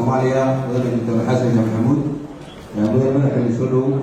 Soomaaliya, mudane Doctor Xasan Sheekh Maxamuud. Mudane madaxweyne, soo dhowow.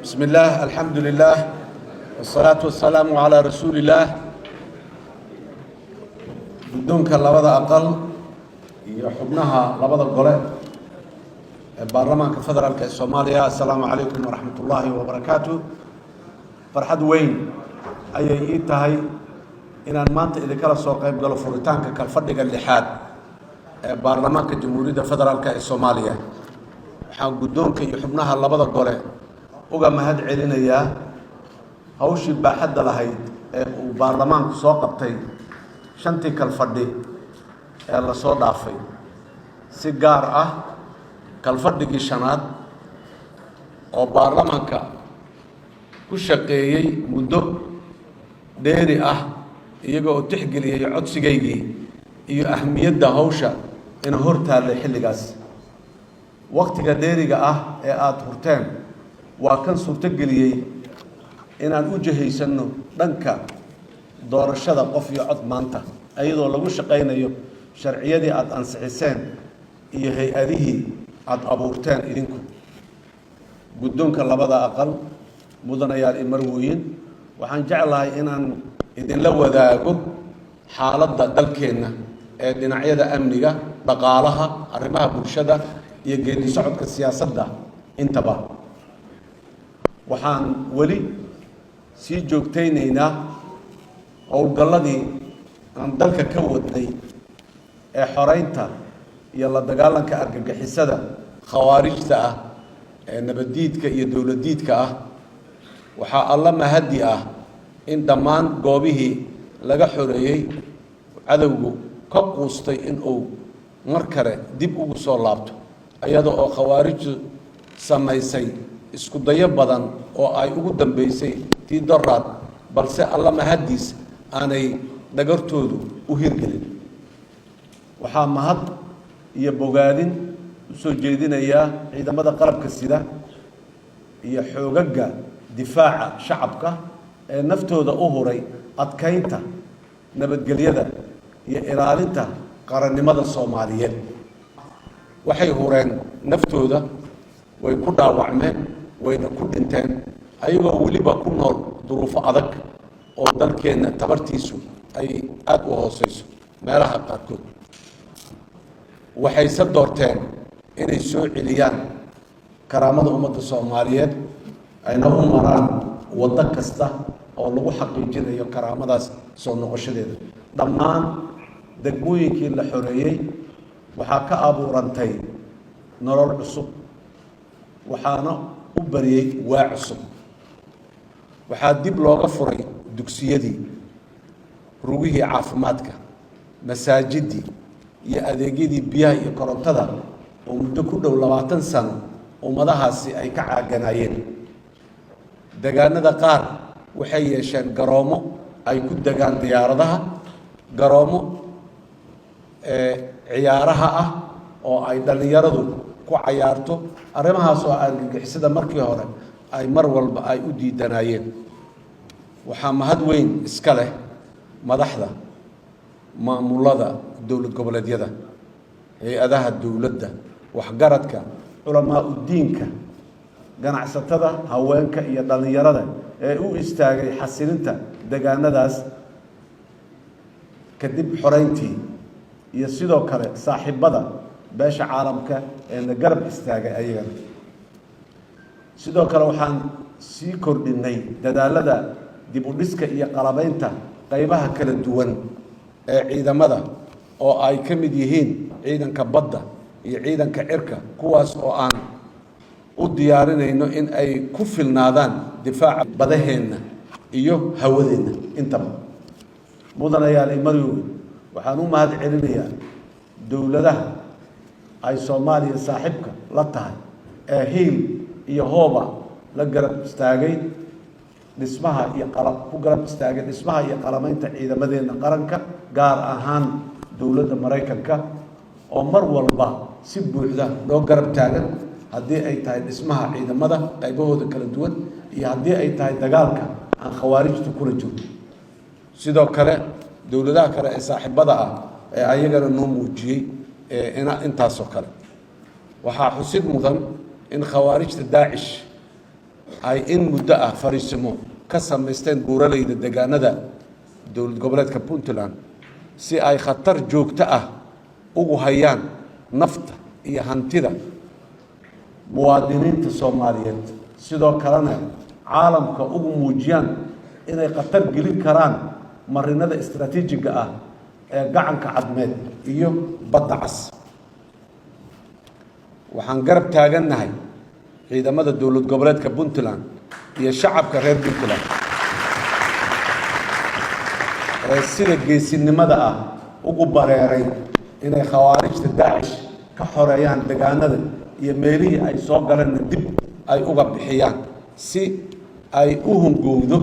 بسم الله، الحمد لله، والصلاة والسلام على رسول الله. Guddoonka labada aqal iyo xubnaha labada gole ee Baarlamaanka Federaalka ee Soomaaliya, assalaamu calaykum waraxmat ullaahi wabarakaatu. Farxad weyn ayay ii tahay inaan maanta idinkala soo qayb galo furitaanka kalfadhiga lixaad ee Baarlamaanka Jamhuuriyadda Federaalk ee Soomaaliya. Waxaan guddoonka iyo xubnaha labada gole uga mahad celinayaa hawshii baaxadda lahayd ee uu baarlamaanku soo qabtay shantii kalfadhi ee lasoo dhaafay, si gaar ah kalfadhigii shanaad oo baarlamaanka ku shaqeeyey muddo dheeri ah, iyaga oo tixgeliyey codsigaygii iyo ahmiyadda hawsha ina hor taallay xilligaas. Waktiga dheeriga ah ee aada hurteen waa kan suurtogeliyey inaan u jihaysanno dhanka doorashada qof iyo cod maanta, iyadoo lagu shaqaynayo sharciyadii aada ansixiseen iyo hay-adihii aada abuurteen idinku. Guddoonka labada aqal, mudanayaal iyo marwooyin, waxaan jeclahay inaan idinla wadaago xaaladda dalkeenna ee dhinacyada amniga, dhaqaalaha, arrimaha bulshada iyo geedi socodka siyaasadda intaba. Waxaan weli sii joogtaynaynaa howlgalladii aan dalka ka wadnay ee xoreynta iyo la dagaalanka argagixisada khawaarijta ah ee nabaddiidka iyo dowladdiidka ah. Waxaa Alla mahadi ah in dhammaan goobihii laga xoreeyey cadowgu ka quustay in uu mar kale dib ugu soo laabto, iyada oo khawaarijtu samaysay isku dayo badan oo ay ugu dambeysay tii doraad, balse Alla mahadiis aanay dhagartoodu u hirgelin. Waxaa mahad iyo bogaadin u soo jeedinayaa ciidamada qalabka sida iyo xoogagga difaaca shacabka ee naftooda u huray adkaynta nabadgelyada iyo ilaalinta qarannimada Soomaaliyeed. Waxay hureen naftooda, way ku dhaawacmeen, wayna ku dhinteen, ayagoo weliba ku nool duruufo adag oo dalkeenna tabartiisu ay aada u hooseyso meelaha qaarkood. Waxayse doorteen inay soo celiyaan karaamada ummadda Soomaaliyeed, ayna u maraan waddo kasta oo lagu xaqiijinayo karaamadaas soo noqoshadeeda. Dhammaan degmooyinkii la xoreeyey waxaa ka abuurantay nolol cusub, waxaana u bariyey waa cusub. Waxaa dib looga furay dugsiyadii, rugihii caafimaadka, masaajidii iyo adeegyadii biyaha iyo korontada oo muddo ku dhow 20 sano ummadahaasi ay ka caaganaayeen. Degaanada qaar waxay yeesheen garoomo ay ku degaan diyaaradaha, garoomo ciyaaraha ah oo ay dhallinyaradu ku cayaarto, arrimahaas oo argagixisada markii hore ay mar walba ay u diidanaayeen. Waxaa mahad weyn iska leh madaxda maamulada dowlad goboleedyada, hay-adaha dowladda, waxgaradka, culamaa udiinka, ganacsatada, haweenka iyo dhallinyarada ee u istaagay xasilinta degaanadaas kadib xoreyntii, iyo sidoo kale saaxiibada beesha caalamka ee na garab istaagay ayagana. Sidoo kale waxaan sii kordhinay dadaalada dib u dhiska iyo qalabaynta qaybaha kala duwan ee ciidamada, oo ay ka mid yihiin ciidanka badda iyo ciidanka cirka, kuwaas oo aan u diyaarinayno in ay ku filnaadaan difaaca badaheenna iyo hawadeenna intaba. Mudanayaal iyo marwooyin, waxaan u mahad celinayaa dowladaha ay Soomaaliya saaxiibka la tahay ee hiil iyo hooba la garab istaagay dhismaha iyo qala ku garab istaagay dhismaha iyo qalamaynta ciidamadeenna qaranka, gaar ahaan dowladda Maraykanka oo mar walba si buuxda loo garab taagan, haddii ay tahay dhismaha ciidamada qaybahooda kala duwan iyo haddii ay tahay dagaalka aan khawaarijta kula jirno. Sidoo kale dowladaha kale ee saaxiibada ah ee ayagana noo muujiyey intaasoo kale. Waxaa xusid mudan in khawaarijta Daacish ay in muddo ah fariisimo ka samaysteen buuraleyda deegaanada dowlad goboleedka Puntland, si ay khatar joogto ah ugu hayaan nafta iyo hantida muwaadiniinta Soomaaliyeed, sidoo kalena caalamka ugu muujiyaan inay khatar gelin karaan marinada istaraatiijiga ah ee Gacanka Cadmeed iyo Badda Cas. Waxaan garab taagannahay ciidamada dowlad goboleedka Puntland iyo shacabka reer Puntland ee sida geesinimada ah ugu bareeray inay khawaarijta Daacish ka xoreeyaan deegaanada iyo meelihii ay soo galeenna dib ay uga bixiyaan, si ay u hungowdo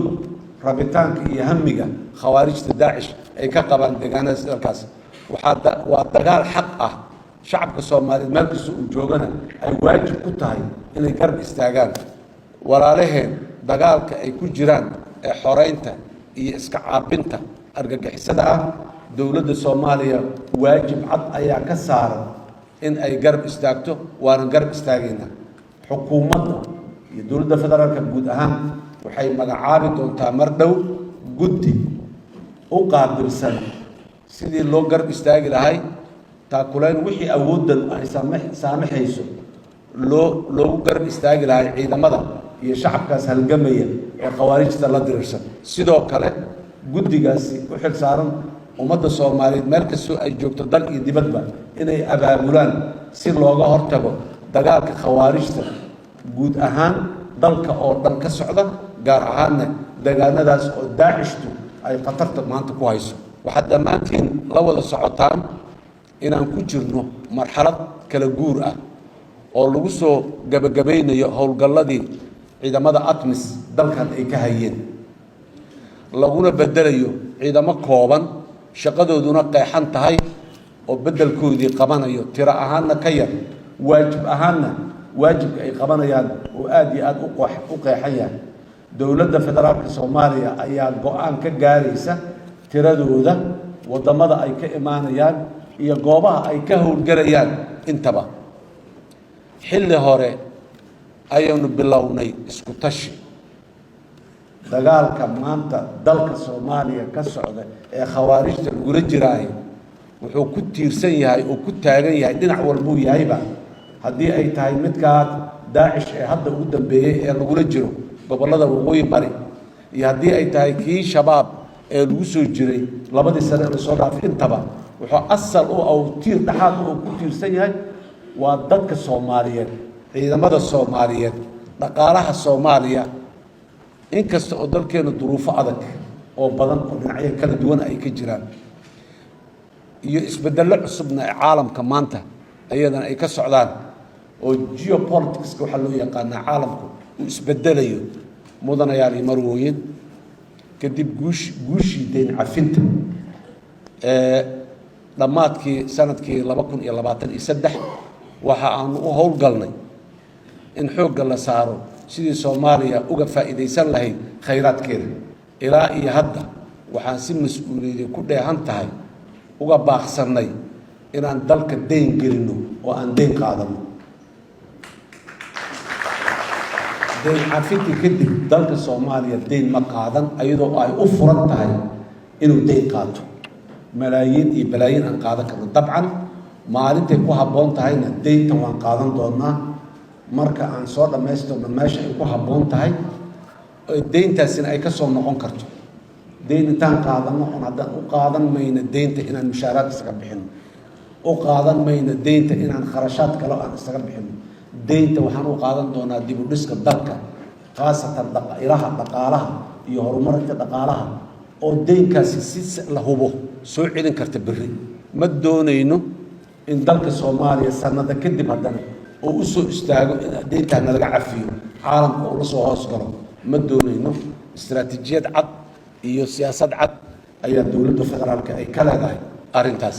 rabitaanka iyo hamiga khawaarijta Daacish ay ka qabaan deegaanada dalkaas. Waxaa waa dagaal xaq ah, shacabka Soomaaliyeed meel kasta uu joogana ay waajib ku tahay inay garab istaagaan walaalaheen dagaalka ay ku jiraan ee xoreynta iyo iska caabinta argagixisada ah. Dowladda Soomaaliya waajib cad ayaa ka saaran in ay garab istaagto, waana garab istaagaynaa. Xukuumadda iyo dowladda federaalka guud ahaan waxay magacaabi doontaa mar dhow guddi u qaabilsan sidii loo garab istaagi lahay, taakuleyn wixii awooddan ay saamaxayso loogu garab istaagi lahay ciidamada iyo shacabkaas halgamaya ee khawaarijta la dirirsan. Sidoo kale guddigaasi u xil saaran ummadda Soomaaliyeed meel kastoo ay joogto, dal iyo dibadba, inay abaabulaan si looga hortago dagaalka khawaarijta guud ahaan dalka oo dhan ka socda, gaar ahaanna deegaanadaas oo Daacishtu ay khatarta maanta ku hayso. Waxaad dhammaantiin la wada socotaan inaan ku jirno marxalad kala guur ah oo lagu soo gabagabaynayo howlgalladii ciidamada ATMIS dalkan ay ka hayeen, laguna bedelayo ciidamo kooban, shaqadooduna qeexan tahay, oo beddelkoodii qabanayo, tiro ahaanna ka yar, waajib ahaanna waajibka ay qabanayaan oo aada iyo aada u qeexan yahay. Dowladda federaalka Soomaaliya ayaa go-aan ka gaaraysa tiradooda, waddamada ay ka imaanayaan iyo goobaha ay ka howlgelayaan intaba. Xilli hore ayaynu bilownay isku tashi. Dagaalka maanta dalka Soomaaliya ka socda ee khawaarijta lagula jiraayo wuxuu ku tiirsan yahay oo ku taagan yahay dhinac walbuu yahayba, haddii ay tahay midkaa Daacish ee hadda ugu dambeeyey ee lagula jiro gobollada waqooyi bari, iyo haddii ay tahay kii Shabaab ee lagu soo jiray 2dii sane ee lasoo dhaafay, intaba wuxuu asal u aw tiir dhexaad oo ku tiirsan yahay waa dadka Soomaaliyeed, ciidamada Soomaaliyeed, dhaqaalaha Soomaaliya. Inkasta oo dalkeenu duruufo adag oo badan oo dhinacyo kala duwan ay ka jiraan iyo isbeddello cusubna ee caalamka maanta ayadana ay ka socdaan, oo geopoliticska waxaa loo yaqaanaa caalamku uu isbedelayo, mudanayaal iyo marwooyin, kadib guushii deyn cafinta ee dhammaadkii sanadkii 2023, waxa aanu u howlgalnay in xoogga la saaro sidii Soomaaliya uga faa'iidaysan lahayd khayraadkeeda. Ilaa iyo hadda waxaan si mas-uuliyadi ku dheehan tahay uga baaqsannay inaan dalka deyn gelinno oo aan deyn qaadanno. Deyn cafintii kadib dalka Soomaaliya deyn ma qaadan, iyadoo ay u furan tahay inuu deyn qaato, malaayiin iyo balaayiin aan qaadan karno. Dabcan maalintay ku habboon tahayna deynta waan qaadan doonaa, marka aan soo dhammaystirno meesha ay ku habboon tahay deyntaasina ay ka soo noqon karto. Deyn intaan qaadano oon haddaan u qaadan mayno deynta inaan mushaaraad isaga bixino, U qaadan mayno deynta inaan kharashaad kale aan isaga bixino. Deynta waxaan u qaadan doonaa dib u dhiska dalka, khaasatan ilaha dhaqaalaha iyo horumarinta dhaqaalaha, oo deynkaasi si la hubo soo celin karta berri. Ma doonayno in dalka Soomaaliya sanado kadib haddana oo u soo istaago in deyntaa nalaga cafiyo, caalamka uu la soo hoos galo. Ma doonayno. Istaraatiijiyad cad iyo siyaasad cad ayaa dowladda federaalka ay ka leedahay arrintaas.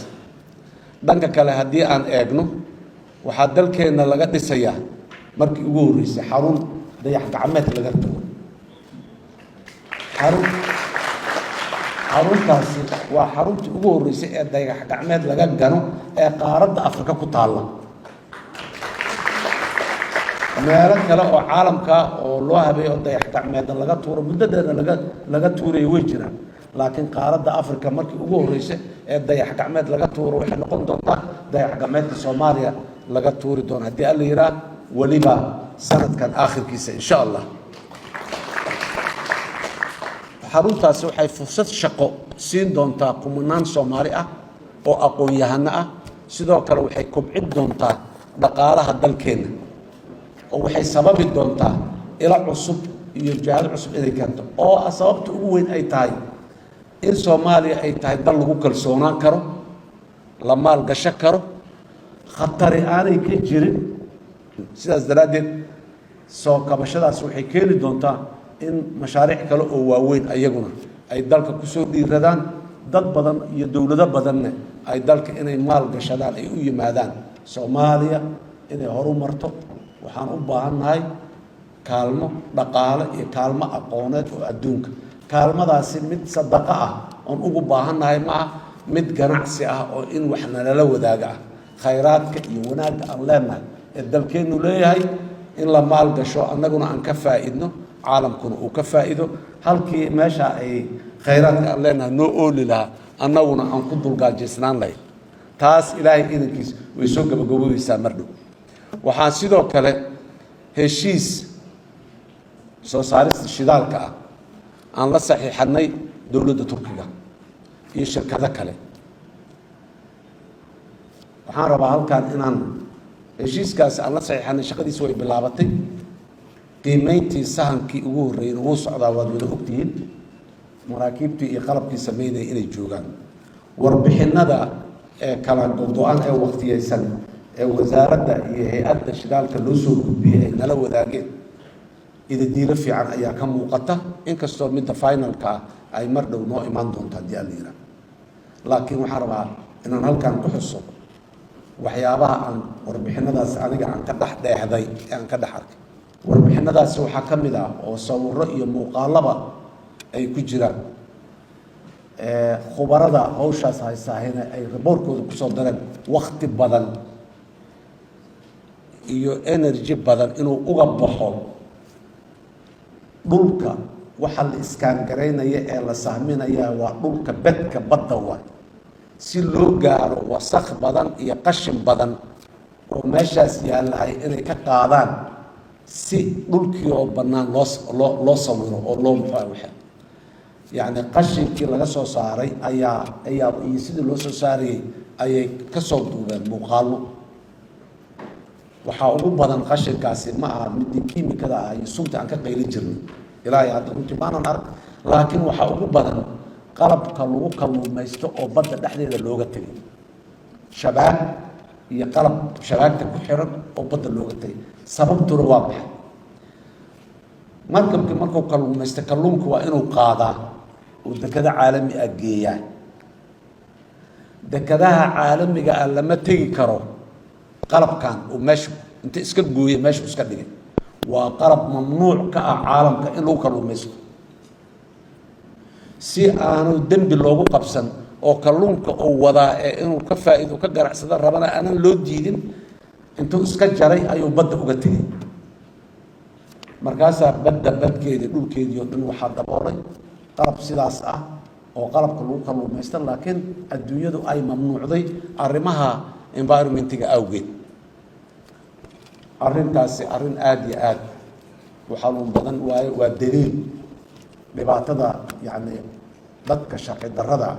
Dhanka kale haddii aan eegno, waxaa dalkeenna laga dhisayaa markii ugu horreysay xarun dayax gacmeed laga tago. Xaruntaasi waa xaruntii ugu horreysay ee dayax gacmeed laga gano ee qaaradda Afrika ku taalla. Meelo kale oo caalamka oo loo habeeyo oo dayax gacmeedna laga tuuro, muddo dheerna laga tuurayo, way jiraan, laakiin qaaradda Africa markii ugu horreysay ee dayax gacmeed laga tuuro waxay noqon doontaa dayax gacmeedka Soomaaliya laga tuuri doono, haddii Alla yiraa, weliba sanadkan aakhirkiisa, insha Allah. Xaruntaasi waxay fursad shaqo siin doontaa kumanaan Soomaali ah oo aqoon-yahano ah. Sidoo kale waxay kobcin doontaa dhaqaalaha dalkeenna, oo waxay sababi doontaa ilo cusub iyo jihado cusub inay keento, oo ah sababta ugu weyn ay tahay in Soomaaliya ay tahay dal lagu kalsoonaan karo, la maalgasho karo, khatari aanay ka jirin. Sidaas daraaddeed soo kabashadaas waxay keeni doontaa in mashaariic kale oo waaweyn ayaguna ay dalka kusoo dhiiradaan, dad badan iyo dowlado badanna ay dalka inay maal gashadaan ay u yimaadaan. Soomaaliya inay horu marto waxaan u baahannahay kaalmo dhaqaale iyo kaalmo aqooneed oo adduunka. Kaalmadaasi mid sadaqo ah oon ugu baahannahay ma aha, mid ganacsi ah oo in wax nalala wadaaga ah. Khayraadka iyo wanaagga aan leenahay ee dalkeennu leeyahay in la maal gasho, annaguna aan ka faa'iidno, caalamkuna uu ka faa'iido, halkii meesha ay khayraadka aan leenahay noo ooli lahaa, annaguna aan ku dulgaajaysnaan lahayn. Taas Ilaahay idankiis way soo gabagaboobaysaa mar dhow. Waxaan sidoo kale heshiis soo saarista shidaalka ah aan la saxiixanay dowladda Turkiga iyo shirkado kale. Waxaan rabaa halkan inaan heshiiskaasi aan la saxiixanay shaqadiisi way bilaabatay. Qiimeyntii sahankii ugu horreeyeyna wuu socdaa. Waad wada ogtihiin maraakiibtii iyo qalabkii sameynaya inay joogaan. Warbixinada ee kala gogo-an ee waqtiyeysan ee wasaaradda iyo hay-adda shidaalka loo soo gudbiyey ay nala wadaageen, idadiilo fiican ayaa ka muuqata, inkastoo midda finalka ah ay mar dhow noo imaan doonto, haddii Alla yiraa. Laakiin waxaan rabaa inaan halkan ku xuso waxyaabaha aan warbixinadaas aniga aan ka dhex dheehday ee aan ka dhex arkay. Warbixinadaasi waxaa ka mid ah oo sawiro iyo muuqaalaba ay ku jiraan, khubarada hawshaas haysaahina ay reportkooda kusoo dareen, wakti badan iyo energy badan inuu uga baxo dhulka waxa la scan garaynaya ee la sahminaya. Waa dhulka bedka badda waay, si loo gaaro wasakh badan iyo qashin badan oo meeshaas yaallahay inay ka qaadaan, si dhulkii oo bannaan loo sawiro oo loo muxuu waxa yacni qashinkii laga soo saaray ayaa iyo sidii loo soo saarayay ayay kasoo duubeen muuqaalo. Waxaa ugu badan qashinkaasi ma aha midii kiimikada ah iyo sunta aan ka qaylin jirnay, ilaahay hadda runtii maanan arag, laakiin waxaa ugu badan qalabka lagu kalluumaysto oo badda dhexdeeda looga tegay, shabaag iyo qalab shabaagta ku xiran oo badda looga tegay. Sababtuna waa maxay? Markabkii markuu kalluumaysta, kalluunka waa inuu qaadaa uu dekado caalami ah geeyaa. Dekadaha caalamiga ah lama tegi karo qalabkan uu meesha inta iska gooya meesha iska dhigay. Waa qalab mamnuuc ka ah caalamka in lagu kalluumaysto. Si aanu dembi loogu qabsan oo kalluunka uu wadaa ee inuu ka faa'iido, ka ganacsado rabana aanan loo diidin, intuu iska jaray ayuu badda uga tegay. Markaasaa badda badkeedii, dhulkeedii oo dhan waxaa daboolay qalab sidaas ah oo qalabka lagu kalluumaysta, laakiin adduunyadu ay mamnuucday arrimaha environmentiga awgeed. Arrintaasi arrin aada iyo aad u xanuun badan waaye. Waa daliil dhibaatada yacni dadka sharci darrada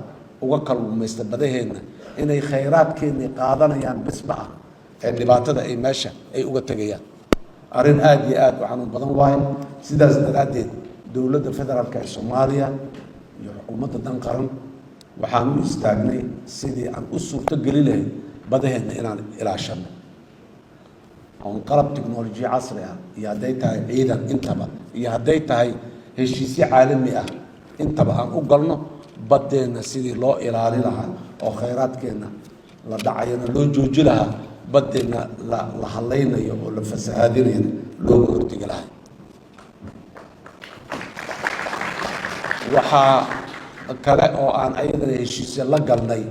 uga kalluumaysta badaheenna Inay khayraadkeennii qaadanayaan bes ma ah ee dhibaatada ay meesha ay uga tegayaan. Arrin aada iyo aada u xanuun badan waayo. Sidaas daraaddeed, dowladda federaalka ee Soomaaliya iyo xukuumadda Dan Qaran waxaan u istaagnay sidii aan u suurto geli lahayn badaheenna inaan ilaashano, oon qalab technology casri ah iyo hadday tahay ciidan intaba iyo hadday tahay heshiisyo caalami ah intaba aan u galno baddeenna, sidii loo ilaali lahaa oo khayraadkeenna la dhacayana loo jooji lahaa, baddeenna la hadlaynayo oo la fasahaadinayana looga hortegi lahaa. Waxaa kale oo aan ayadana heshiisyo la galnay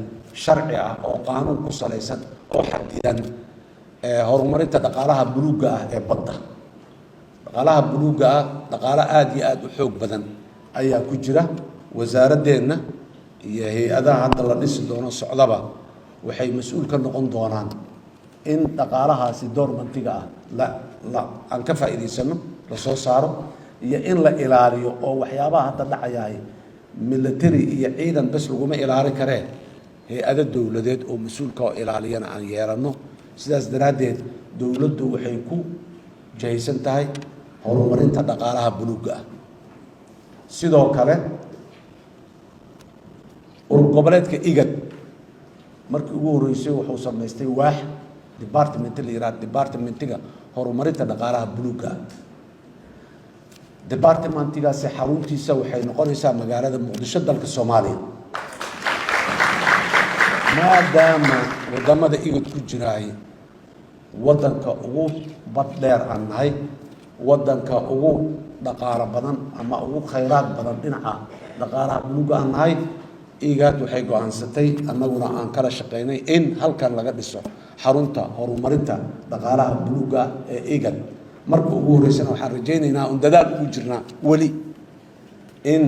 sharci ah oo qaanuun ku salaysan oo xadidan horumarinta dhaqaalaha buluugga ah ee badda. Dhaqaalaha buluugga ah dhaqaalo aada iyo aada u xoog badan ayaa ku jira. Wasaaraddeenna iyo hay-adaha hadda la dhisi doono socdaba waxay mas-uul ka noqon doonaan in dhaqaalahaasi dormant-iga ah la aan ka faa'iidaysano, lasoo saaro, iyo in la ilaaliyo oo waxyaabaha hadda dhacayahay military iyo ciidan bes laguma ilaalin karee, hay-ado dowladeed oo mas-uulka oo ilaaliyana aan yeelanno. Sidaas daraaddeed, dowladdu waxay ku jahaysan tahay horumarinta dhaqaalaha buluugga ah. Sidoo kale, urur goboleedka IGAD markii ugu horreysay wuxuu samaystay waax department la yihahdo department-iga horumarinta dhaqaalaha buluugga ah. Department-igaasi xaruntiisa waxay noqonaysaa magaalada Muqdisho, dalka Soomaaliya, maadaama waddamada IGAD ku jiraay waddanka ugu bad dheer aan nahay, waddanka ugu dhaqaalo badan ama ugu khayraad badan dhinaca dhaqaalaha buluugga aan nahay. IGAD waxay go-aansatay, annaguna aan kala shaqeynay, in halkan laga dhiso xarunta horumarinta dhaqaalaha buluugga ee IGAD. Marka ugu horreysana waxaan rajaynaynaa un dadaal ugu jirnaa weli in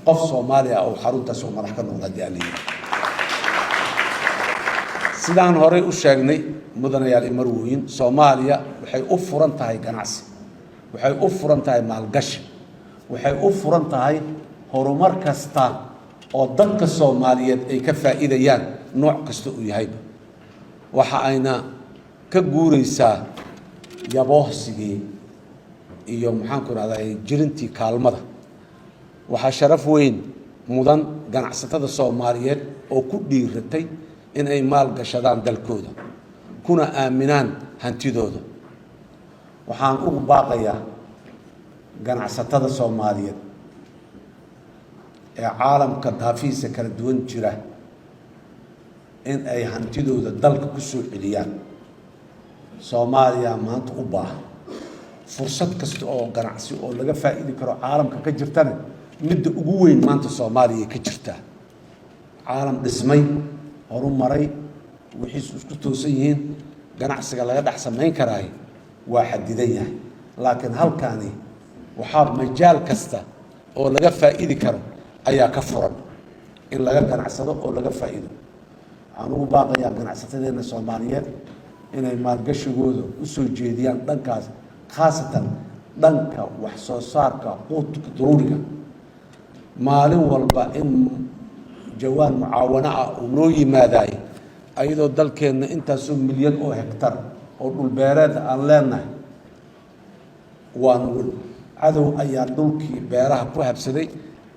qof Soomaaliya uu xaruntaas uu madax ka noqdo, haddii aan la yidhi. Sidaan horey u sheegnay, mudanayaal iyo marwooyin, Soomaaliya waxay u furan tahay ganacsi, waxay u furan tahay maalgashi, waxay u furan tahay horumar kasta oo dadka Soomaaliyeed ay ka faa'iidayaan, nooc kasta uu yahayba. Waxa ayna ka guureysaa yaboohsigii iyo, maxaanku rahday, jirintii kaalmada. Waxaa sharaf weyn mudan ganacsatada Soomaaliyeed oo ku dhiiratay in ay maal gashadaan dalkooda kuna aaminaan hantidooda. Waxaan ugu baaqayaa ganacsatada Soomaaliyeed ee caalamka daafihiisa kala duwan jira in ay hantidooda dalka ku soo celiyaan. Soomaaliya maanta u baahan fursad kasta oo ganacsi oo laga faa'iidi karo. Caalamka ka jirtana midda ugu weyn maanta Soomaaliya ka jirtaa. Caalam dhismay, horumaray, wixiisu isku toosan yihiin, ganacsiga laga dhex samayn karaay waa xadidan yahay, laakiin halkaani waxaa majaal kasta oo laga faa'iidi karo ayaa ka furan in laga ganacsado oo laga faa'iido. Waxaan ugu baaqayaa ganacsatadeena Soomaaliyeed inay maalgashigooda usoo jeediyaan dhankaas, khaasatan dhanka wax soo saarka quudka daruuriga. Maalin walba in jawaan mucaawano ah uu noo yimaadaay, ayadoo dalkeenna intaasoo milyan oo hektar oo dhulbeereed aan leenahay, waan cadow ayaa dhulkii beeraha ku habsaday.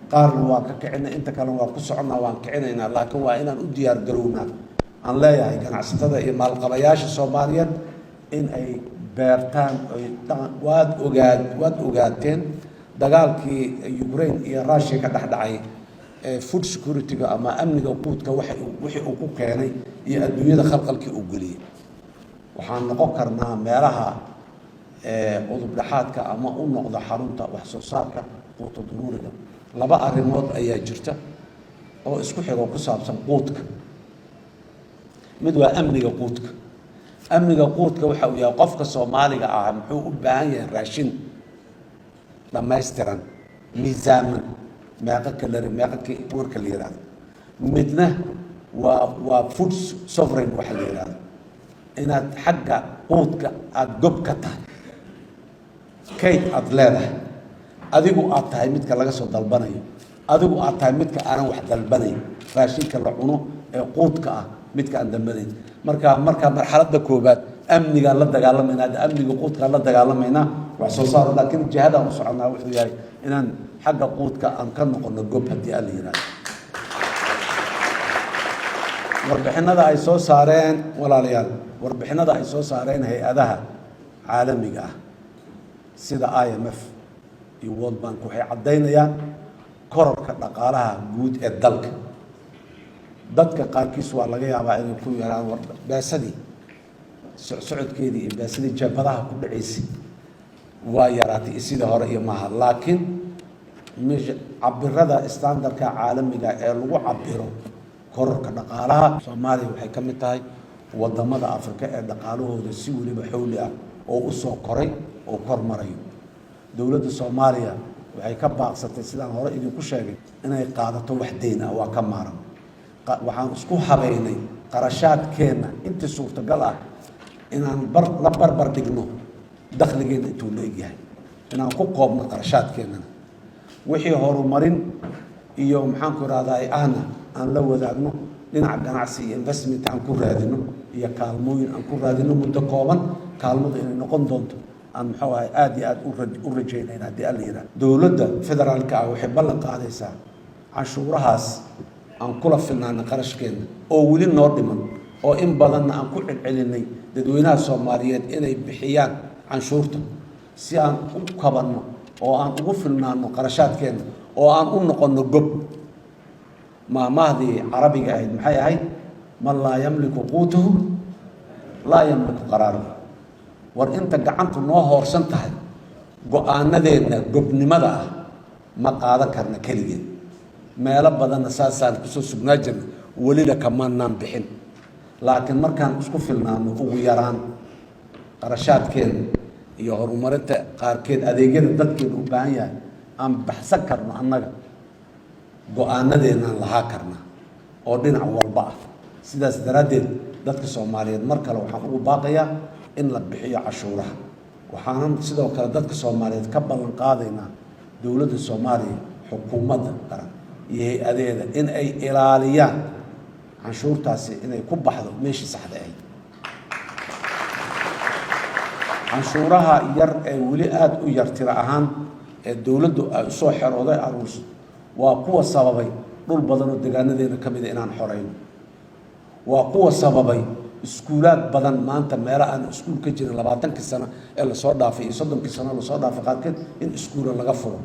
Qaarna waan ka kicinay, inta kalena waan ku soconnaa, waan kicinaynaa, laakiin waa inaan u diyaar garownaa. Aan leeyahay ganacsatada iyo maalqabayaasha Soomaaliyeed in ay beertaan oy waad ogaa waad ogaateen dagaalkii Ukraine iyo Russia ka dhex dhacay ee food security-ga ama amniga quudka waxa wixii uu ku keenay iyo adduunyada khalqalkii uu geliyey. Waxaan noqon karnaa meelaha udub dhexaadka ama u noqda xarunta wax soo saarka quuta duruuriga. Laba arrimood ayaa jirta oo isku xigoo ku saabsan quudka. Mid waa amniga quudka. Amniga quudka waxa uu yahay qofka Soomaaliga ah muxuu u baahan yahay raashin dhammaystiran, miisaaman, meeqo calorie, meeqo marka la yihahdo. Midna waa food sovereign waxa la yihahdo, inaad xagga quudka aada gob ka tahay, kayd aada leedahay, adigu aad tahay midka laga soo dalbanayo, adigu aad tahay midka aanan wax dalbanayn, raashinka la cuno. Ee quudka ah midka aan dambanayn. Marka marxaladda koobaad amnigaan la dagaalamayna, hadda amniga quudkaan la dagaalamaynaa, wax soo saaro, laakiin jihadaan u soconaa wuxuu yahay inaan xagga quudka aan ka noqono gob, haddii Alla yihahdo. Warbixinada ay soo saareen, walaalayaal, warbixinada ay soo saareen hay-adaha caalamiga ah sida IMF iyo World Bank waxay caddaynayaan kororka dhaqaalaha guud ee dalka. Dadka qaarkiis waa laga yaabaa inay ku yaraan war beesadii socodkeedii iyo beesadii jeebadaha ku dhacaysay waa yaraatay iyo sidii hore iyo maaha, laakiin cabirada standardka caalamiga ee lagu cabiro kororka dhaqaalaha, Soomaaliya waxay ka mid tahay wadamada Afrika ee dhaqaalahooda si weliba xowli ah oo u soo koray oo kor marayo. Dowladda Soomaaliya waxay ka baaqsatay, sidaan hore idinku sheegay, inay qaadato wax deyn ah. Waa ka maaran. Waxaan isku habeynay qarashaadkeenna intii suurtagal ah inaan bar la barbar dhigno dakhligeenna intuu la egyahay, inaan ku koobno qarashaadkeennana, wixii horumarin iyo, maxaanku irahdaa, ahna aan la wadaagno dhinaca ganacsi iyo investment aan ku raadino iyo kaalmooyin aan ku raadino. Muddo kooban kaalmadu inay noqon doonto aan, muxuu ahay, aada iyo aada u rajaynayna, haddii Alla yidhaha. Dowladda federaalka ah waxay ballan qaadaysaa canshuurahaas aan kula filnaana qarashkeenna oo weli noo dhiman, oo in badanna aan ku celcelinay dadweynaha Soomaaliyeed inay bixiyaan canshuurta si aan u kabanno oo aan ugu filnaano qarashaadkeenna oo aan u noqonno gob. Maahmaahdii Carabiga ahayd maxay ahayd? "Man laa yamliku quutahu laa yamliku qaraarahu." War inta gacantu noo hoorsan tahay, go-aanadeenna gobnimada ah ma qaadan karna keligeen. Meelo badanna saasaan kusoo sugnaa jirna, welina kamaanaan bixin, laakiin markaan isku filnaano ugu yaraan qarashaadkeena iyo horumarinta qaarkeed, adeegyada dadkeena u baahan yahay aan baxsan karno, annaga go-aanadeenaan lahaa karnaa oo dhinac walba ah. Sidaas daraaddeed, dadka Soomaaliyeed mar kale waxaan ugu baaqayaa in la bixiyo cashuuraha. Waxaanan sidoo kale dadka Soomaaliyeed ka ballan qaadaynaa dowladda Soomaaliya, xukuumadda qaran iyo hay-adeeda, in ay ilaaliyaan canshuurtaasi inay ku baxdo meeshii saxda ahayd. Canshuuraha yar ee weli aada u yar tiro ahaan ee dowladdu ay usoo xerooday aruurso waa kuwa sababay dhul badan oo degaanadeena ka mida inaan xoreyno, waa kuwa sababay iskuulaad badan maanta meelo aan iskuul ka jirin 20kii sano ee lasoo dhaafay iyo 30kii sano lasoo dhaafay qaarkeed in iskuula laga furo,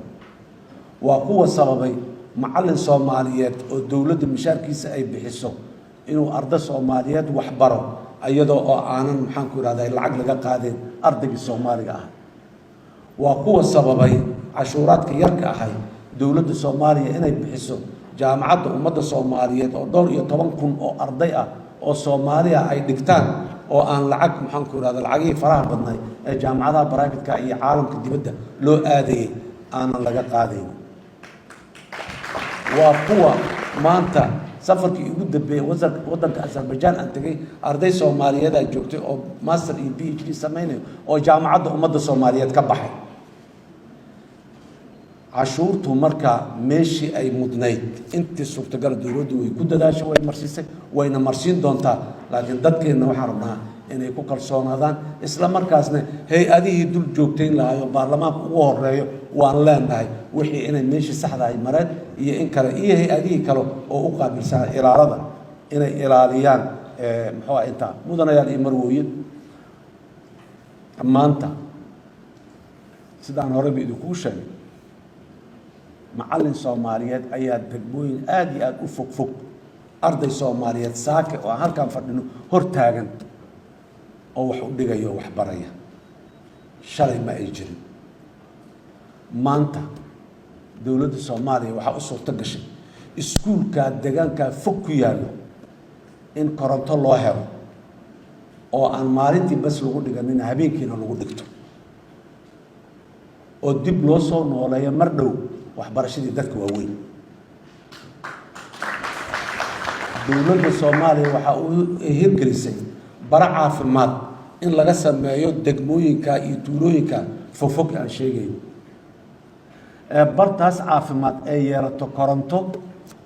waa kuwa sababay macallin Soomaaliyeed oo dowladda mishaarkiisa ay bixiso inuu arday Soomaaliyeed wax baro iyadoo oo aanan, maxaan ku ihahda, lacag laga qaadeen ardaygii Soomaaliga ah, waa kuwa sababay cashuuraadka yarka ahay dowladda Soomaaliya inay bixiso Jaamacadda Ummadda Soomaaliyeed oo dhowr iyo toban kun oo arday ah oo Soomaaliya ay dhigtaan oo aan lacag, maxaan ku ihahda, lacagihii faraha badnay ee jaamacadaha privateka iyo caalamka dibadda loo aadayay aanan laga qaadayn, waa kuwa maanta safarkii ugu dambeeyey waddanka Azerbaijan aan tegay, arday Soomaaliyeed aa joogtay oo master iyo PhD samaynayo oo Jaamacadda Ummadda Soomaaliyeed ka baxay. Cashuurtu marka meeshii ay mudnayd intii suurtagala dowladdu way ku dadaashay, way marsiisay, wayna marsiin doontaa, laakiin dadkeenna waxaan rabnaa inay ku kalsoonaadaan, isla markaasna hay-adihii dul joogtayn lahaay oo baarlamaanka ugu horeeyo waan leenahay wixii inay meeshii saxda ay mareen iyo in kale, iyo hay-adihii kale oo u qaabilsanaa ilaalada inay ilaaliyaan. Muxuu ah intaa, mudanayaal iyo marwooyin, maanta sidaan horeyba idinkugu sheegay, macallin Soomaaliyeed ayaa degmooyin aada iyo aada u fog fog arday Soomaaliyeed saake oo aan halkaan fadhino hor taagan oo wax u dhigaya oo wax baraya. Shalay ma ay jirin. Maanta dowladda Soomaaliya waxaa u suurto gashay iskuulkaa deegaankaa fog ku yaallo in koronto loo helo oo aan maalintii bas lagu dhiganin, habeenkiina lagu dhigto, oo dib loo soo nooleeyo mar dhow waxbarashadii dadka waaweyn. Dowladda Soomaaliya waxaa uu hirgelisay bara caafimaad in laga sameeyo degmooyinka iyo tuulooyinka fogfog aan sheegayo, bartaas caafimaad ay yeelato koronto.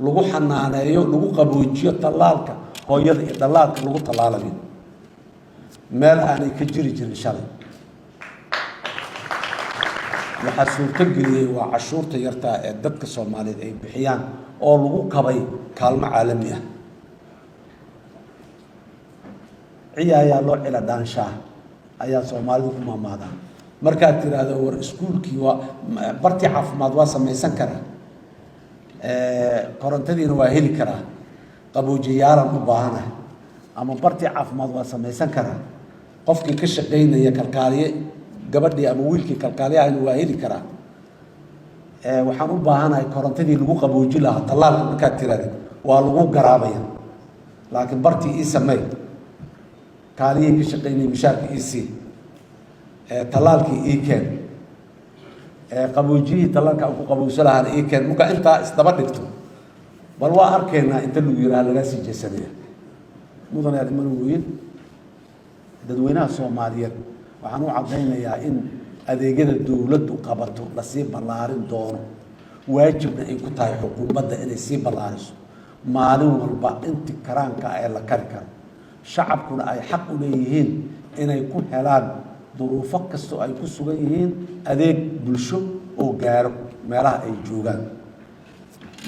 Lagu xanaaneeyo, lagu qaboojiyo tallaalka hooyada iyo dhallaalka lagu tallaalayo, meel aanay ka jiri jirin shalay. Waxaa suurtogeliyey waa cashuurta yartaa ee dadka Soomaaliyeed ay bixiyaan oo lagu kabay kaalmo caalami ah. Ciyaayaa loo cila dhaanshaa ayaa Soomaalidu ku maamaadaan. Markaad tiraahdo, war iskuulkii waa bartii, caafimaad waa samaysan karaa, korontadiina waa heli karaa, qaboojiyaalan u baahanahay, ama bartii caafimaad waa samaysan karaa, qofkii ka shaqaynaya kalkaaliye gabadhii ama wiilkii kalkaaliyahayna waa heli karaa, waxaan u baahanahay korontadii lagu qabooji lahaa tallaalka, markaad tirahdid waa lagu garaabaya. Laakiin bartii ii samey, kaaliyihii ka shaqaynaya mishaarka ii sii, tallaalkii ii keen, qaboojiyihii tallaalka aan ku qabowso lahaana ii keen, marka intaa isdaba dhigto, bal waa arkaynaa inta lagu yiraha lagaa sii jeesanaya. Mudanayaal, iman weyn, dadweynaha Soomaaliyeed waxaan u caddaynayaa in adeegyada dowladdu qabato lasii ballaarin doono, waajibna ay ku tahay xukuumadda inay sii ballaariso maalin walba inti karaanka ee la kari karo, shacabkuna ay xaq u leeyihiin inay ku helaan duruufo kastoo ay ku sugan yihiin adeeg bulsho oo gaaro meelaha ay joogaan.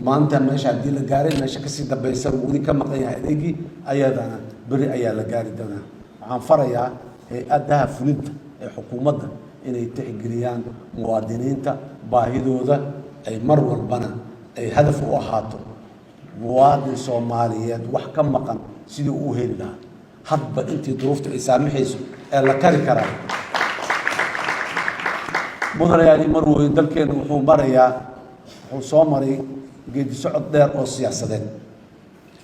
Maanta meesha haddii la gaaray, meesha kasii dambaysa weli ka maqan yahay adeegii, ayadana beri ayaa la gaari doonaa. Waxaan farayaa hay-adaha fulinta ee xukuumadda inay tixgeliyaan muwaadiniinta baahidooda, ay mar walbana ay hadaf u ahaato muwaadin Soomaaliyeed wax ka maqan sidii uu heli lahaa, hadba intii duruufta ay saamaxayso ee la kari karaa. Mudanayaal, marweyn, dalkeenu wuxuu marayaa, wuxuu soo maray geedi socod dheer oo siyaasadeed.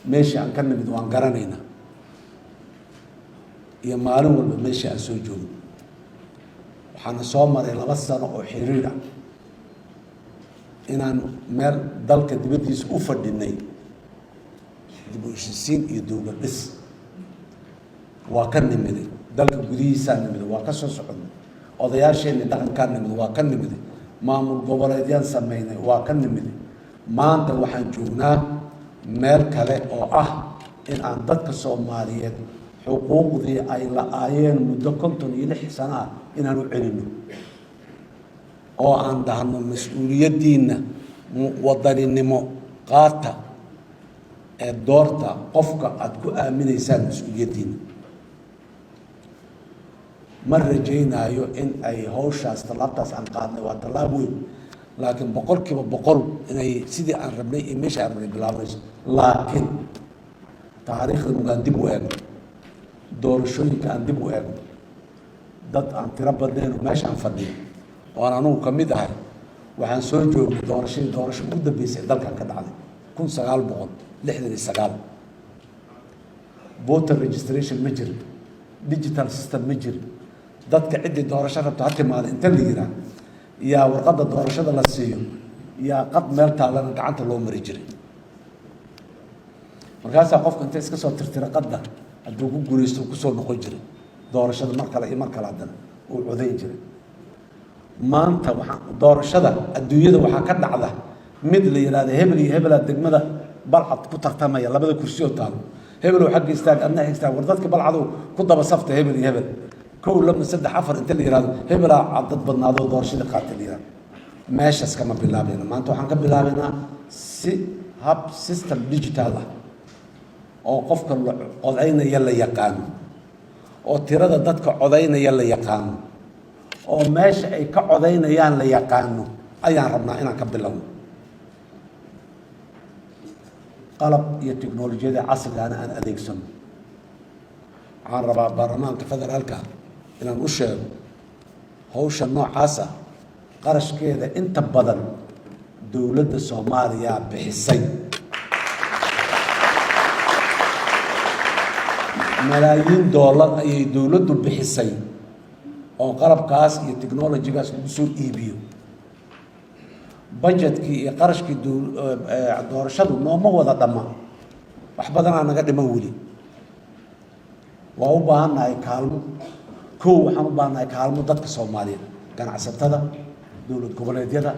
Meeshii aan ka nimid waan garanaynaa iyo maalin walba meeshii aan soo joogno. Waxaana soo maray 2 sano oo xiriir ah inaan meel dalka dibaddiisa u fadhinay dib u heshiisiin iyo dowlad dhis. Waa ka nimiday dalka gudihiisaa nimiday, waa ka soo soconnay. Odayaasheenni dhaqankaa nimiday, waa ka nimiday. Maamul goboleedyaan sameynay, waa ka nimiday. Maanta waxaan joognaa meel kale oo ah in aan dadka Soomaaliyeed xuquuqdii ay la-aayeen muddo 56 sano ah inaan u celinno oo aan dhahno, mas-uuliyaddiinna wadaninimo qaata ee doorta qofka aada ku aaminaysaan mas-uuliyaddiinna. Ma rajaynaayo in ay hawshaas, tallaabtaas aan qaadnay waa tallaab weyn, laakiin 100% inay sidii aan rabnay iyo meesha aan rabnay bilaabanayso. Laakiin taariikhda mugaan dib u eegno, doorashooyinka aan dib u eegno, dad aan tiro badnayn oo meesha aan fadhiyo oo aan anugu ka mid ahay, waxaan soo joognay doorashadii, doorasho ugu dambeysay ee dalkan ka dhacday 1969. Voter registration ma jirin, digital system ma jirin. Dadka ciddii doorasho rabto ha timaada inta la yiraa, yaa warqadda doorashada la siiyo, yaa qad meel taallana gacanta loo mari jiray. Markaasaa qofka inta iska soo tirtira qadda, hadduu ku guulaysto kusoo noqon jiray doorashada mar kale iyo mar kale, haddana uu codayn jiray. Maanta waxaa doorashada adduunyada waxaa ka dhacda mid la yidhahda hebel iyo hebelaa degmada Balcad ku tartamaya, labada kursi oo taalo, hebelow xagga istaag, adna xag istaag, war dadka Balcadow ku daba safta hebel iyo hebel, kow, laba, saddex, afar, inta la yihahdo hebelaa dad badnaadoo doorashadii qaatay la yihahdo. Meeshaas kama bilaabayna. Maanta waxaan ka bilaabaynaa si hab system digital ah oo qofka la codaynaya la yaqaano, oo tirada dadka codaynaya la yaqaano, oo meesha ay ka codaynayaan la yaqaano ayaan rabnaa inaan ka bilowno. Qalab iyo tiknolojiyada casrigaana aan adeegsano. Waxaan rabaa baarlamaanka federaalka inaan u sheego, hawsha noocaas ah qarashkeeda inta badan dowladda Soomaaliya bixisay. Malaayiin doolar ayay dowladdu bixisay oo qalabkaas iyo technologygaas lagu soo iibiyo. Budgetkii iyo qarashkii doorashadu nooma wada dhamma, wax badanaa naga dhiman weli. Waa u baahannahay kaalmo. Kow, waxaan u baahannahay kaalmo dadka Soomaaliyeed, ganacsatada, dowlad goboleedyada,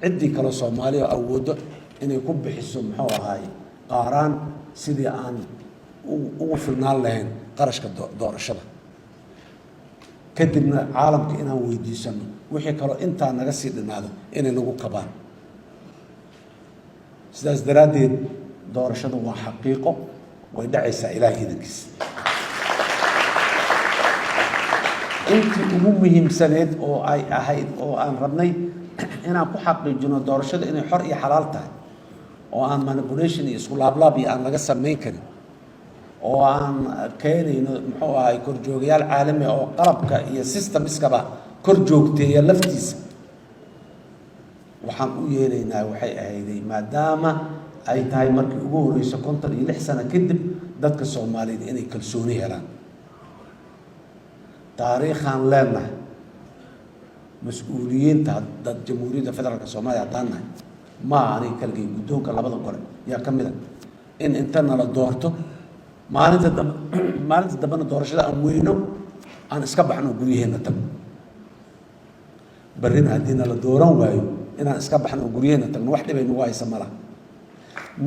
ciddii kaloo Soomaaliya awooddo. Inay ku bixiso, muxuu ahaay, qaaraan sidii aan ugu filnaan lahayn qarashka doorashada, kadibna caalamka inaan weydiisano wixii kaloo intaa naga sii dhinaado inay nagu kabaan. Sidaas daraaddeed doorashadu waa xaqiiqo, way dhacaysaa Ilaahay idankiisa. Intii ugu muhiimsaneed oo ay ahayd oo aan rabnay inaan ku xaqiijino doorashada inay xor iyo xalaal tahay, oo aan manipulation iyo isku laablaab iyo aan laga samayn karin, oo aan keenayno, muxuu ahay, korjoogayaal caalami ah oo qalabka iyo systemskaba kor joogteeya laftiisa, waxaan u yeelaynaa waxay ahayday, maadaama ay tahay markii ugu horeyso 56 sano kadib dadka Soomaaliyeed inay kalsooni helaan. Taariikhaan leenahay mas-uuliyiinta dad Jamhuuriyadda Federaalka Soomaaliya haddaan nahay, maaha aniga kaligay, guddoonka labada gole yaa ka mid a, in inta nala doorto maalinta dambe, maalinta dambena doorashada aan weyno, aan iska baxno, guryaheenna tagno. Berrina haddii nala dooran waayo, inaan iska baxno oo guryaheenna tagno, wax dhibay nagu haysa ma laha.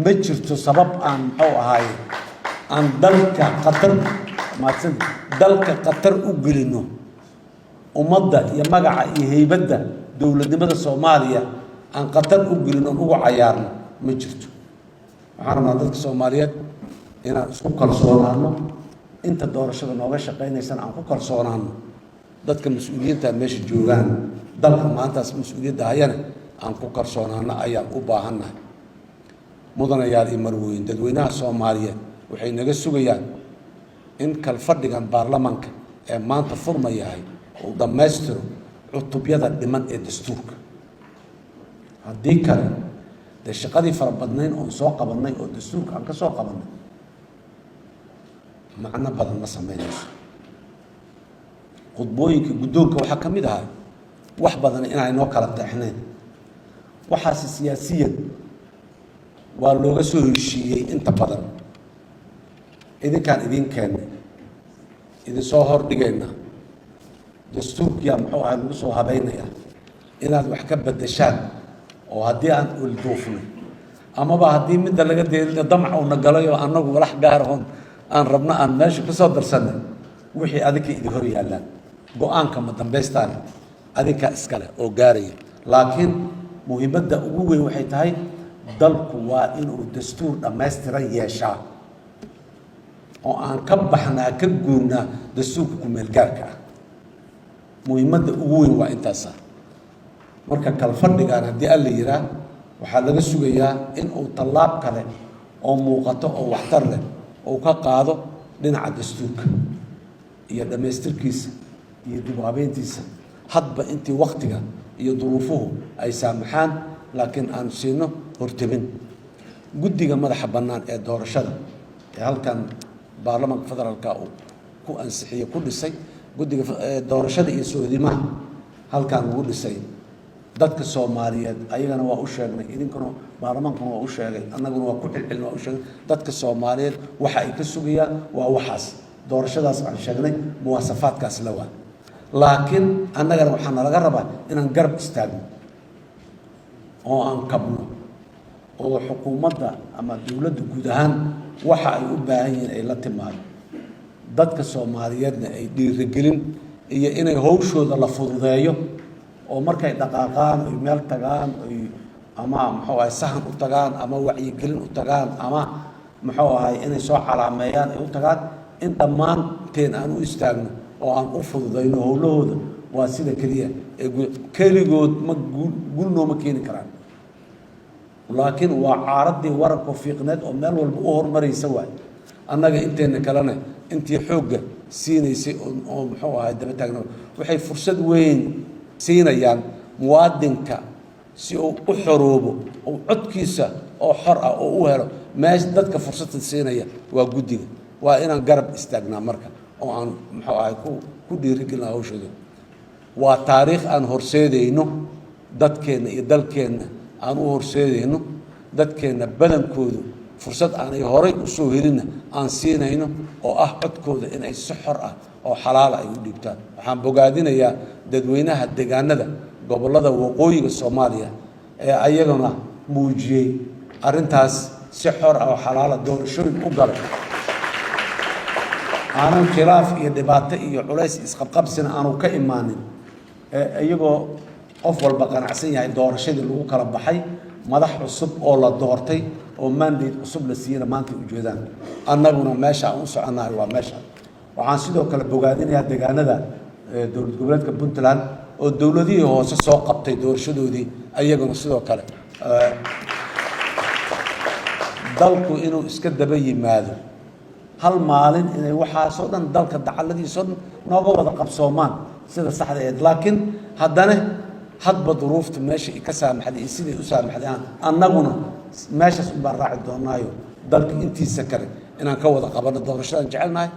Ma jirto sabab aan, muxuu ahaaye, aan dalka khatar mahadsan, dalka khatar u gelino, ummadda iyo magaca iyo heybadda dowladnimada Soomaaliya aan khatar u gelino oon ugu cayaarno, ma jirto. Waxaan rabnaa dadka Soomaaliyeed inaan isku kalsoonaano, inta doorashada nooga shaqaynaysana aan ku kalsoonaano, dadka mas-uuliyiinta meesha joogaan, dalka maantaas mas-uuliyadda hayana aan ku kalsoonaano ayaan u baahannahay. Mudanayaal iyo marweyn, dadweynaha Soomaaliyeed waxay naga sugayaan in kalfadhigan baarlamaanka ee maanta furma yahay uu dhammaystiro cutubyada dhiman ee dastuurka. Haddii kale dee shaqadii fara badnayn oon soo qabannay oo dastuurka aan ka soo qabannay macno badan ma samaynayso. Khudbooyinka guddoonka waxaa ka mid ahaa wax badan inaan inoo kala teexnayn. Waxaase siyaasiyan waa looga soo heshiiyey inta badan. Idinkaan idiin keennay, idinsoo hordhigaynaa, dastuurkiyaa, muxuu ahay, lagu soo habaynayaa inaad wax ka beddeshaan, oo haddii aan ilduufnay amaba haddii midda laga deelina damac uuna galay oo annagu walax gaar ahoon aan rabno aan meesha ku soo darsanay, wixii adinka idin hor yaallaan, go-aanka ma dambaystaan adinkaa iskale oo gaaraya. Laakiin muhiimadda ugu weyn waxay tahay dalku waa inuu dastuur dhammaystiran yeeshaa oo aan ka baxnaa, ka guurnaa dastuurka ku-meelgaarka ah. Muhiimadda ugu weyn waa intaasa. Marka kalfadhigaan haddii Alla yiraa, waxaa laga sugayaa in uu tallaab kale oo muuqato oo waxtar leh uu ka qaado dhinaca dastuurka iyo dhammaystirkiisa iyo dib u habeyntiisa, hadba intii waktiga iyo duruufuhu ay saamaxaan, laakiin aan siino hortebin. Guddiga madaxa bannaan ee doorashada ee halkan baarlamaanka federaalka uu ku ansixiyey, ku dhisay guddiga doorashada iyo soodimaha halkan lagu dhisay, dadka Soomaaliyeed ayagana waa u sheegnay, idinkuna baarlamaankuna waa u sheegay, annaguna waa ku celcelin, waa u sheegnay. Dadka Soomaaliyeed waxa ay ka sugayaan waa waxaas doorashadaas aan sheegnay, muwaasafaadkaas la waa. Laakiin annagana waxaa nalaga rabaa inaan garab istaagno oo aan kabno, oo xukuumadda ama dowladda guud ahaan waxa ay u baahan yihiin ay la timaado, dadka Soomaaliyeedna ay dhiirigelin iyo inay hawshooda la fududeeyo, oo markay dhaqaaqaan oy meel tagaan oy ama, muxuu ahay, sahan u tagaan ama wacyigelin u tagaan ama, muxuu ahay, inay soo calaameeyaan ay u tagaan, in dhammaanteen aan u istaagno oo aan u fududayno howlahooda. Waa sida keliya ee keligood ma guul guul nooma keeni karaan, laakiin waa caaradii waranka fiiqneed oo meel walba u horumaraysa waay. Annaga inteena kalena intii xoogga siinaysay oo, muxuu ahay, daba taagna, waxay fursad weyn siinayaan muwaadinka si uu u xoroobo oo codkiisa oo xor ah oo u helo. Meesha dadka fursadda siinaya waa guddiga. Waa inaan garab istaagnaa marka oo aan, muxuu ahay, ku dhiirigelina hawshooda. Waa taariikh aan horseedayno, dadkeenna iyo dalkeenna aan u horseedayno, dadkeenna badankoodu fursad aanay horay usoo helinna aan siinayno, oo ah codkooda inay si xor ah oo xalaala ay u dhiibtaan. Waxaan bogaadinayaa dadweynaha deegaanada gobollada waqooyiga Soomaaliya ee ayaguna muujiyey. Arrintaas si xor ah oo xalaala doorashooyin u galay, aanan khilaaf iyo dhibaato iyo culays isqabqabsina aanu ka imaanin, iyagoo qof walba qanacsan yahay doorashadii lagu kala baxay, madax cusub oo la doortay oo mandate cusub la siiyana maanta ay ujeedaan. Annaguna meesha aan u soconnahay waa meesha. Waxaan sidoo kale bogaadinayaa deegaanada dowlad goboleedka Puntland oo dowladihii hoose soo qabtay doorashadoodii, ayaguna sidoo kale. Dalku inuu iska daba yimaado hal maalin, inay waxaasoo dhan dalka dacalladiisoo dhan nooga wada qabsoomaan sida saxda aheyd, laakiin haddana hadba duruufta meesha ka saamaxday iyo siday u saamaxday, annaguna meeshaas unbaan raaci doonaayo. Dalka intiisa kale inaan ka wada qabanno doorashadaan jecelnahay,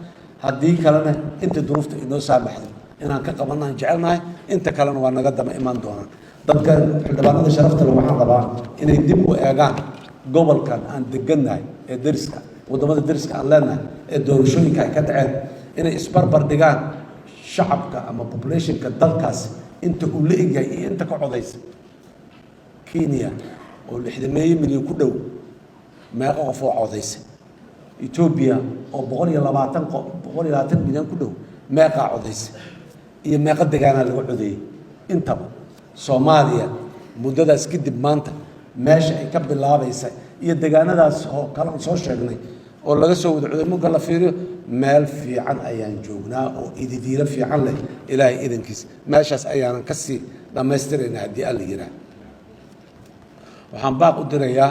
haddii kalena inta duruufta inoo saamaxdo inaan ka qabanno aan jecelnahay, inta kalena waa naga daba imaan doonaan. Dadka xildhibaanada sharafta leh, waxaan rabaa inay dib u eegaan gobolkan aan degannahay ee deriska, waddamada deriska aan leenahay ee doorashooyinka ay ka dhaceen, inay isbarbar dhigaan shacabka ama populationka dalkaas inta uu la egyahay iyo inta ka codaysa. Kenya oo 60-meeyo milyan ku dhow, meeqo qof oo codaysa? Etoobiya oo 120 milyan ku dhow, meeqaa codaysa iyo meeqo degaanaa laga codeeyey intaba? Soomaaliya muddadaas kadib maanta meesha ay ka bilaabaysa iyo degaanadaas oo kale aan soo sheegnay oo laga soo wada coday marka la fiiriyo, meel fiican ayaan joognaa oo ididiilo fiican leh. Ilaahay idankiis meeshaas ayaanan kasii dhammaystiraynaa haddii Alla yihaah. Waxaan baaq u dirayaa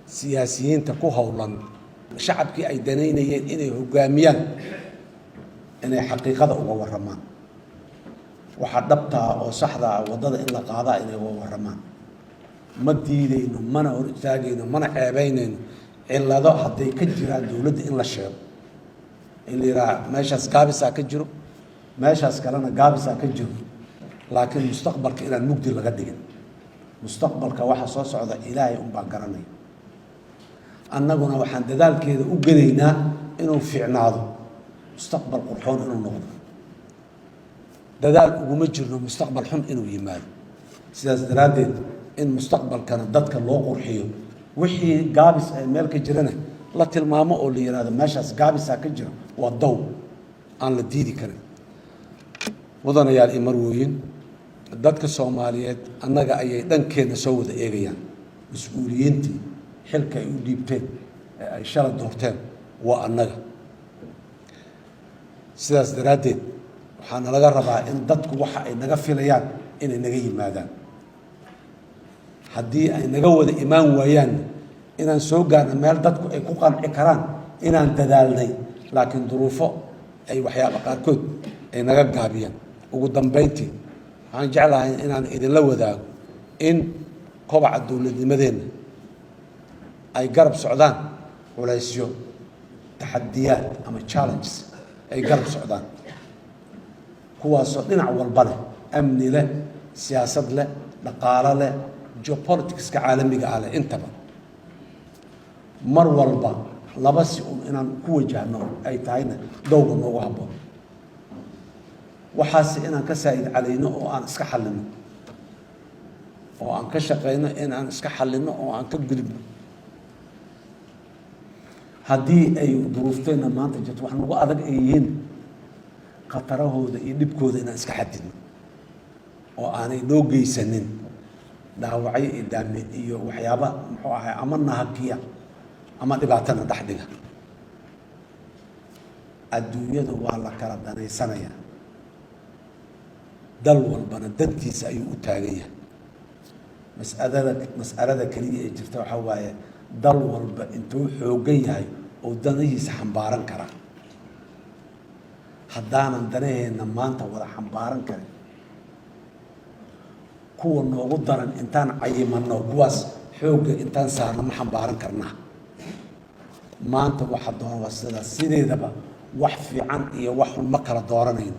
siyaasiyiinta ku howlan shacabkii ay danaynayeen inay hoggaamiyaan, inay xaqiiqada uga warramaan, waxaa dhabtaa oo saxda ah, waddada in la qaadaa inay uga warramaan. Ma diideyno, mana hor istaagayno, mana ceebeynayno cillado hadday ka jiraan dowladda in la sheego, in la yidhaha meeshaas gaabisaa ka jiro, meeshaas kalena gaabisaa ka jiro, laakiin mustaqbalka inaan mugdi laga dhigin. Mustaqbalka waxa soo socda Ilaahay unbaa garanaya. Annaguna waxaan dadaalkeeda u gelaynaa inuu fiicnaado, mustaqbal qurxoon inuu noqdo. Dadaal uguma jirno mustaqbal xun inuu yimaado. Sidaas daraaddeed, in mustaqbalkana dadka loo qurxiyo, wixii gaabis ay meel ka jirana la tilmaamo oo la yihahdo meeshaas gaabisaa ka jira, waa dow aan la diidi karin. Mudanayaal iyo marwooyin, dadka Soomaaliyeed annaga ayay dhankeenna soo wada eegayaan. Mas-uuliyiintii xilka ay u dhiibteen ee ay shala doorteen waa annaga. Sidaas daraaddeed, waxaana laga rabaa in dadku waxa ay naga filayaan inay naga yimaadaan. Haddii ay naga wada imaan waayaan, inaan soo gaarno meel dadku ay ku qanci karaan inaan dadaalnay, laakiin duruufo ay waxyaaba qaarkood ay naga gaabiyaan. Ugu dambeyntii, waxaan jeclahay inaan idinla wadaago in kobaca dowladnimadeenna ay garab socdaan culaysyo, taxadiyaad ama challenges ay garab socdaan, kuwaasoo dhinac walba leh: amni leh, siyaasad leh, dhaqaalo leh, geopoliticska caalamiga ah leh intaba. Mar walba laba si un inaan ku wajahno ay tahayna dowga noogu habboon, waxaase inaan ka saa'id calayno oo aan iska xallino oo aan ka shaqayno in aan iska xallino oo aan ka gudubno. Haddii ay duruufteenna maanta jirto wax nagu adag ay yihiin, khatarahooda iyo dhibkooda inaan iska xadidno oo aanay noo geysanin dhaawacyo iyo daame iyo waxyaaba muxuu ahay ama nahakiya ama dhibaatana dhex dhiga. Adduunyada waa la kala danaysanayaa, dal walbana dantiisa ayuu u taagan yahay. Mas'alada keliya ee jirta waxaa waaye, dal walba intuu xooggan yahay oo danahiisa xambaaran karaa. Haddaanan danaheenna maanta wada xambaaran karin, kuwa noogu daran intaan cayimanno, kuwaas xoogga intaan saarno, ma xambaaran karnaa? Maanta waxa doona waa sidaas. Sideedaba wax fiican iyo wax xun ma kala dooranayno,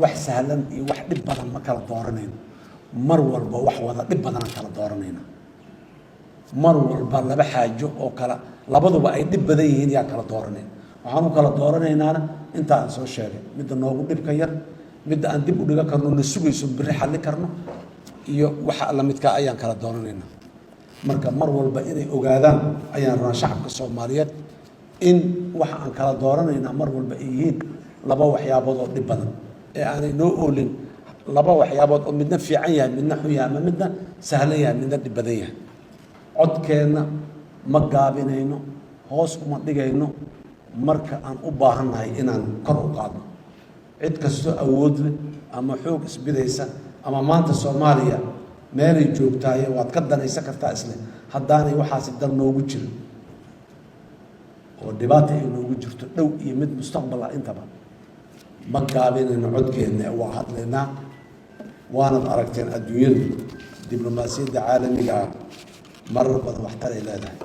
wax sahlan iyo wax dhib badan ma kala dooranayno. Mar walba wax wada dhib badanaan kala dooranayna. Mar walba laba xaajo oo kala labaduba ay dhib badan yihiin yaa kala dooranayna. Waxaan u kala dooranaynaana inta aan soo sheegay: midda noogu dhibka yar, midda aan dib u dhigan karno, na sugayso, berri xalli karno, iyo waxa la midkaa ayaan kala dooranaynaa. Marka mar walba inay ogaadaan ayaan rabaa shacabka Soomaaliyeed in waxa aan kala dooranaynaa mar walba ay yihiin laba waxyaabood oo dhib badan, ee aanay noo oolin laba waxyaabood oo midna fiican yahay, midna xun yahay, ama midna sahlan yahay, midna dhib badan yahay. Codkeenna ma gaabinayno, hoos uma dhigayno marka aan u baahannahay inaan kor u qaadno. Cid kastoo awood leh ama xoog isbidaysa ama maanta Soomaaliya meelay joogtaaye waad ka danaysan kartaa isle, haddaanay waxaasi dal noogu jirin oo dhibaata ay noogu jirto dhow iyo mid mustaqbal ah intaba, ma gaabinayno codkeenna, waa hadlaynaa. Waanad aragteen adduunyadu diblomaasiyadda caalamiga ah marar badan waxtaray leedahay.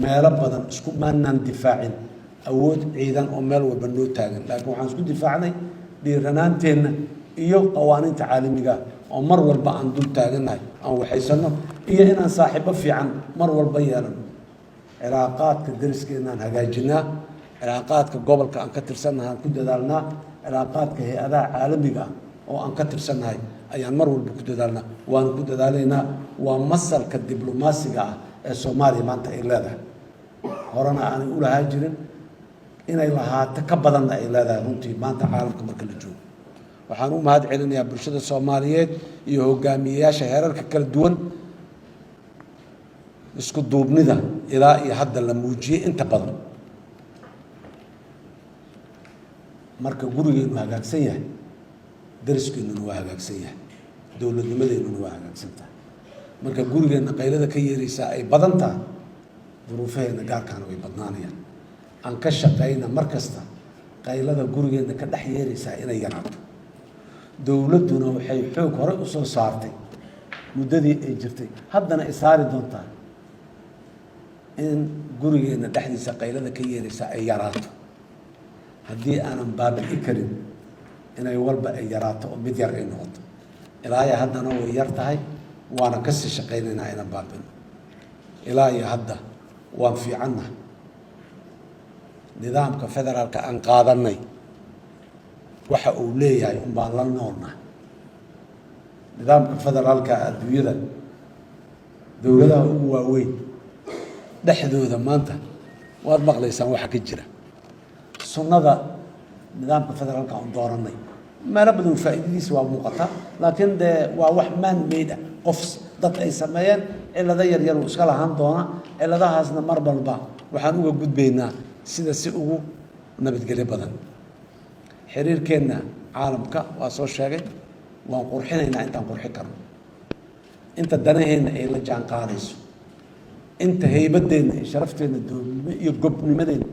Meelo badan isku maanaan difaacin awood ciidan oo meel walba noo taagan, laakiin waxaan isku difaacnay dhiiranaanteenna iyo qawaaniinta caalamiga oo mar walba aan dul taagannahay, aan waxaysano, iyo inaan saaxiibo fiican mar walba yeelano. Cilaaqaadka dariskeenna aan hagaajinaa, cilaaqaadka gobolka aan ka tirsannahay aan ku dadaalnaa, cilaaqaadka hay-adaha caalamiga ah oo aan ka tirsannahay ayaan mar walba ku dadaalnaa, waana ku dadaalaynaa. Waa masalka diblomaasiga ah ee Soomaaliya maanta ay leedahay, horena aanay u lahaa jirin, inay lahaato ka badanna ay leedahay runtii maanta caalamka marka la joogo. Waxaan u mahad celinayaa bulshada Soomaaliyeed iyo hogaamiyeyaasha heerarka kala duwan isku duubnida ilaa iyo hadda la muujiyey inta badan. Marka gurigeenu hagaagsan yahay, dariskeenuna waa hagaagsan yahay, dowladnimadeennuna waa hagaagsan tahay. Marka gurigeenna qaylada ka yeeraysaa ay badan tahay, duruufaheenna gaarkaana way badnaanayaan. Aan ka shaqayna mar kasta qaylada gurigeenna ka dhex yeeraysaa inay yaraato. Dowladduna waxay xoog horey u soo saartay muddadii ay jirtay, haddana ay saari doontaa in gurigeenna dhexdiisa qaylada ka yeeraysaa ay yaraato. Haddii aanan baabi'i karin, inay walba ay yaraato oo mid yar ay noqoto. Ilaa iyo haddana way yar tahay, waana kasii shaqaynaynaa inaan baabino. Ilaa iyo hadda waan fiicannahay. Nidaamka federaalka aan qaadanay waxa uu leeyahay un baan la noolnahay. Nidaamka federaalka adduunyada dowladaha ugu waaweyn dhexdooda maanta waad maqlaysaan waxa ka jira. Sunnada nidaamka federaalka aan dooranay meelo badan faa'iidadiisa waa muuqataa, laakiin dee waa wax man made ah, qof dad ay sameeyeen. Cillado yar yar uu iska lahaan doona. Cilladahaasna mar walba waxaan uga gudbaynaa sida si ugu nabadgelyo badan. Xiriirkeenna caalamka waa soo sheegay, waan qurxinaynaa intaan qurxi karno, inta danaheenna ay la jaan qaadayso, inta haybaddeenna iyo sharafteenna, dowladnimo iyo gobnimadeenna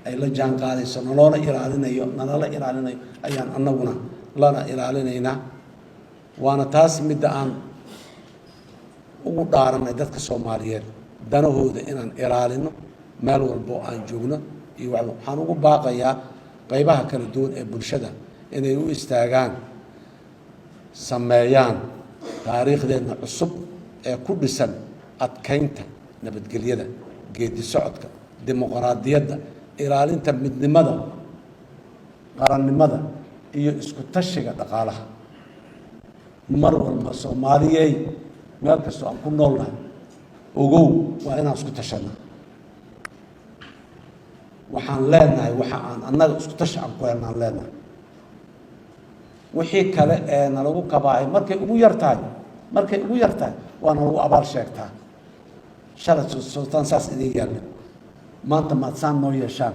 ay la jaan qaadayso, naloola ilaalinayo, nalala ilaalinayo ayaan annaguna lana ilaalinaynaa. Waana taas midda aan ugu dhaaranay dadka Soomaaliyeed danahooda inaan ilaalino meel walbo aan joogno. Iyo waxaan ugu baaqayaa qaybaha kala duwan ee bulshada inay u istaagaan, sameeyaan taariikhdeenna cusub ee ku dhisan adkaynta nabadgelyada, geedi socodka dimuqraadiyadda, ilaalinta midnimada qarannimada iyo isku tashiga dhaqaalaha. Mar walba Soomaaliyey, meel kastoo aan ku noolnahay, ogow, waa inaan isku tashanna. Waxaan leenahay waxa aan annaga isku tashi aan ku helnaan leenahay. Wixii kale ee nalagu kabaahay, markay ugu yar tahay waa nalagu abaal sheegtaa. Shalay sultaan saas idin yaalla, maanta maad saan noo yeeshaan,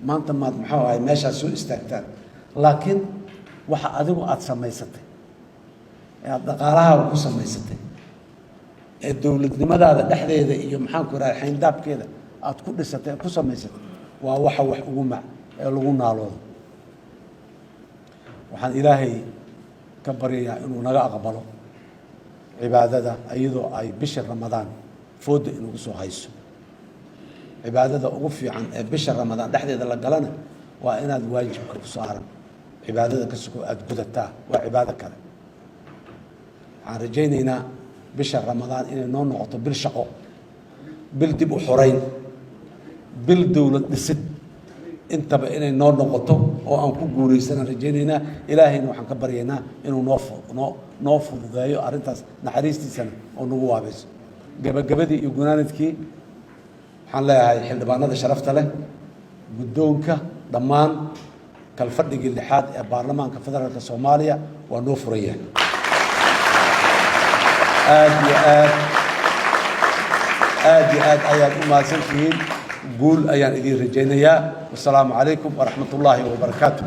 maanta maad muxuu ahay meeshaas soo istaagtaan. Laakiin waxa adigu aada samaysatay ee aada dhaqaalahaaga ku samaysatay ee dowladnimadaada dhexdeeda iyo maxaan ku rahay xayndaabkeeda aada ku dhisatay ee ku samaysatay waa waxa wax ugu mac ee lagu naaloodo. Waxaan Ilaahay ka baryayaa inuu naga aqbalo cibaadada, iyadoo ay bisha Ramadaan foodda inagu soo hayso. Cibaadada ugu fiican ee bisha Ramadaan dhexdeeda la galana waa inaad waajibka ku saaran cibaadada ka sugo aada gudataa, waa cibaado kale. Waxaan rajaynaynaa bisha Ramadaan inay noo noqoto bil shaqo, bil dib u xoreyn, bil dowlad dhisid, intaba inay noo noqoto oo aan ku guulaysanaan rajaynaynaa. Ilaahayna waxaan ka baryaynaa inuu noo fududeeyo arrintaas, naxariistiisana oo nagu waabayso. Gabagabadii iyo gunaanadkii, waxaan leeyahay xildhibaanada sharafta leh, guddoonka, dhammaan kalfadhigii lixaad ee Baarlamaanka Federaalka Soomaaliya waa noo furan yahay. Aad iyo aad, aad iyo aad ayaad u mahadsantihiin. Guul ayaan idiin rajaynayaa. Wasalaamu calaykum waraxmat ullaahi wabarakaatu.